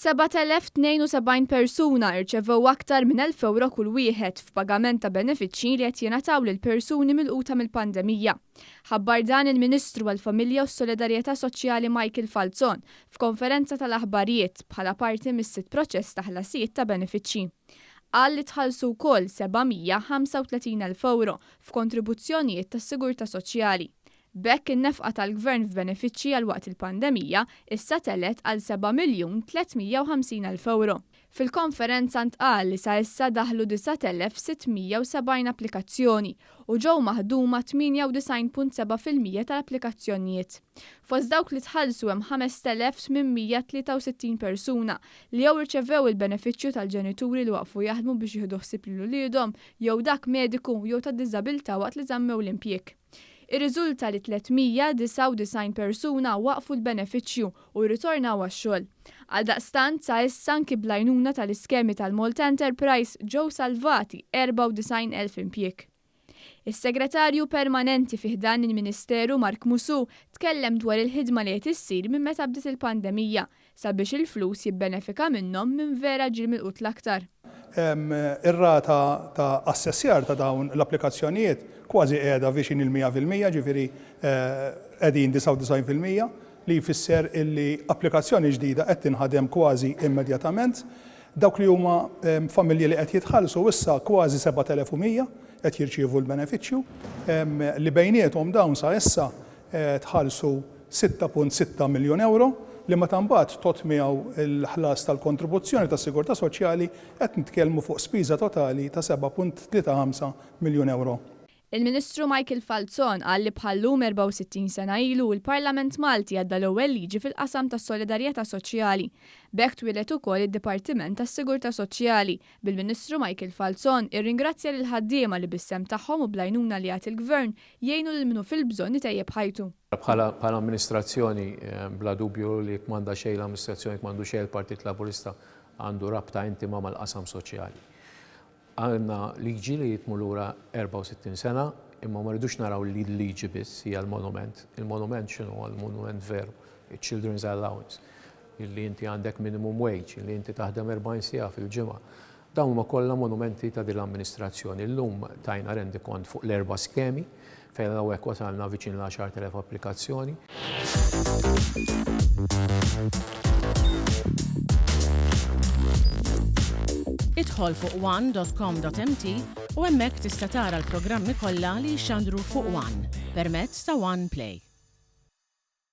7,072 persuna irċevew aktar minn 1,000 ewro kull wieħed f'pagament ta' benefiċċji li qed jingħataw lil persuni milquta mill-pandemija. Ħabbar dan il-Ministru għall-Familja u s-Solidarjetà Soċjali Michael Falzon f'konferenza tal-aħbarijiet bħala parti mis-sitt proċess ta' ħlasijiet ta' benefiċċji. Qal li tħallsu wkoll 735,000 ewro f'kontribuzzjonijiet tas-sigurtà soċjali. B'hekk in-nefqa tal-Gvern f'benefiċċji għal waqt il-pandemija issa telgħet għal 7,350,000 ewro. Fil-konferenza ntqal li sa issa daħlu 9,670 applikazzjoni u ġew maħduma 98.7% tal-applikazzjonijiet. Fost dawk li tħallsu hemm 5,863 persuna li jew irċevew il-benefiċċju tal-ġenituri li waqfu jaħdmu biex jieħdu ħsieb lil uliedhom jew dak mediku jew ta' diżabilità waqt li żammew l-impjieg. Irriżulta li 399 persuna waqfu l-benefiċċju u rritornaw għax-xogħol. Għaldaqstant, sa issa anki bl-għajnuna tal-iskemi tal-Malta Enterprise ġew salvati 94,000 impjieg. Is-Segretarju Permanenti fi ħdan il-Ministeru Mark Musù tkellem dwar il-ħidma li qed issir minn meta bdiet il-pandemija sabiex il-flus jibbenefika minnhom min vera ġie milqut l-aktar. Ir-rata ta' assessjar ta' dawn l-applikazzjonijiet kważi qiegħda viċin il-100%, ġifieri qegħdin 99%, li jfisser illi applikazzjoni ġdida qed tinħadem kważi immedjatament. Dawk li huma familji li qed jitħallsu issa kważi 7,100 qed jirċievu l-benefiċċju, li bejniethom dawn sa issa tħallsu 6.6 miljun ewro, li meta mbagħad tgħodd miegħu l-ħlas tal-kontribuzzjoni tas-sigurtà soċjali qed nitkellmu fuq spiża totali ta' 7.35 miljun ewro. Il-Ministru Michael Falzon qal li bħal-lum 64 sena ilu l-Parlament Malti għadda l-ewwel liġi fil-qasam tas-solidarjetà soċjali. B'hekk twieled ukoll id-Dipartiment tas-Sigurtà Soċjali, bil-Ministru Michael Falzon irringrazzja lill-ħaddiema li bis-sehem tagħhom u bl-għajnuna li jagħti l-Gvern Jgħinu lil min hu fil-bżonn itejjeb ħajtu. Bħala amministrazzjoni, bla dubju li jekk m'għandha xejn l-amministrazzjoni, jekk m'għandu xejn il-Partit Laburista, għandu rabta intima mal-qasam soċjali. Għandna liġi li tmur lura 64 sena, imma ma rridux naraw li l-liġi biss hija l-monument. Il-monument x'inhu? Il-monument veru, il-Children's Allowance, illi inti għandek minimum wage, illi inti taħdem 40 siegħa fil-ġimgħa. Dawn huma kollha monumenti ta' din l-amministrazzjoni. Illum tajna rendikont fuq l-erba' skemi fejn hawnhekk wasalna viċin l-10,000 applikazzjoni. Idħol fuq one.com.mt u hemmhekk tista' tara l-programmi kollha li jixxandru fuq One permezz ta' One Play.